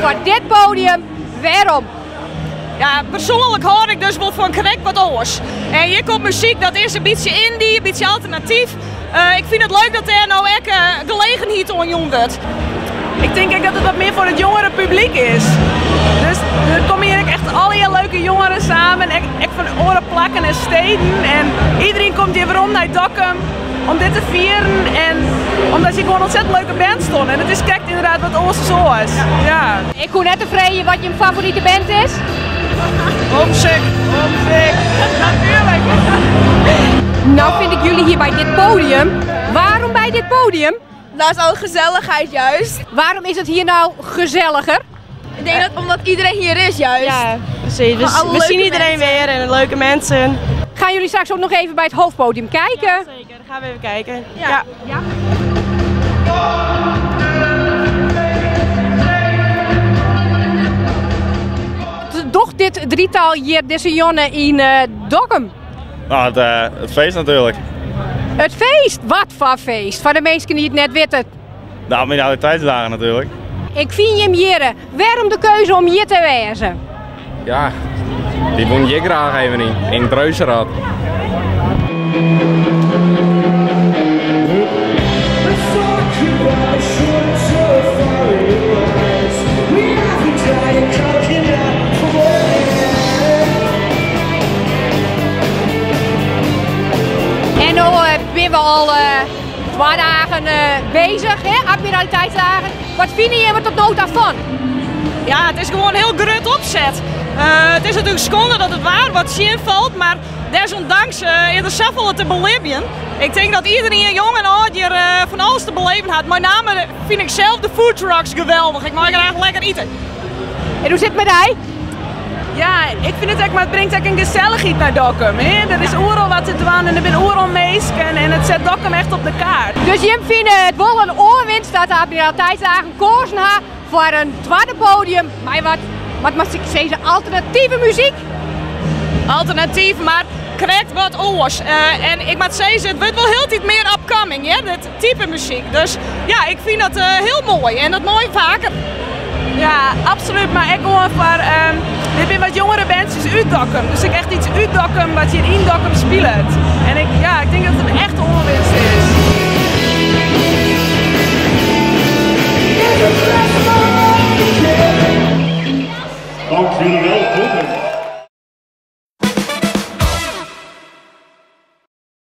foar dit podium. Wêrom? Ja, persoanlik hâld ik dus wol fan krekt wat oars. En hjir komt muzyk, dat is in bytsje indie, in bytsje alternatyf. Ik fyn it leuk dat dêr no ek gelegenheid oan jûn wurdt. Ik tink ek dat it wat mear foar it jongere publyk is. Dus der komme hjir ek echt allegear leuke jongeren samen, ek fan oare plakken en steden. En iedereen komt hjir werom nei Dokkum om dit te fieren en omdat hjir gewoan ontzettend leuke bands staan. En it is krekt inderdaad wat oars as oars. Ja. Ik koe net te freegjen wat jim favorite band is. Homesick. Homesick. Natuurlijk. Nou vind ik jullie hier bij dit podium. Waarom bij dit podium? Daar is al gezelligheid juist. Waarom is het hier nou gezelliger? Ik denk dat omdat iedereen hier is juist. Ja, precies. Gewoon alle We zien leuke iedereen mensen. weer en leuke mensen. Gaan jullie straks ook nog even bij het hoofdpodium kijken? Ja, zeker. Dan gaan we even kijken. Ja. Ja. Docht dit drietal hjir dizze jûn yn Dokkum? Nou, het feest natuurlijk. Het feest? Wat foar feest? Foar de minsken dy't it net witte. De Admiraliteitsdagen natuurlijk. Ik fyn jim hjirre. Wêrom de keuze om hjir te wêzen? Ja, dy woenen hjir graach even yn, yn it Reuzenrad. En no binne we al twa dagen bezich, hè? Admiraliteitsdagen. Wat fine jimme tot no ta fan? Ja, it is gewoan hiel grut opset. It is natuerlik skonde dat it waar wat tsjinfalt, mar desondanks is der safolle te belibjen. Ik tink dat iederien, jong en âld, hjir fan alles te beleven hat. Mei name fyn ik sels de foodtrucks geweldich. Ik mei graach lekker ite. En hoe sit it mei dy? Ja, ik fyn it ek, mar it bringt ek in gesellichheid nei Dokkum. Hè? Der is oeral wat te dwaan en der binne oeral minsken en it set Dokkum echt op de kaart. Dus jim fine it wol in oanwinst dat de Admiraliteitsdagen koazen ha foar in twadde podium mei wat, wat moat ik sizze, alternative muzyk? Alternatyf, mar krekt wat oars. En ik moat sizze, it wurdt wol hieltyd mear upcoming, hear, dit type muzyk. Dus ja, ik fyn dat hiel moai en dat mei faker. Ja, absolút, mar ek gewoan foar, dit binne wat jongere bandsjes út Dokkum. Dus ek echt iets út Dokkum wat hjir yn Dokkum spilet. En ik, ja, ik tink dat it in echte oanwinst is. Dank jullie wel, Dokkum.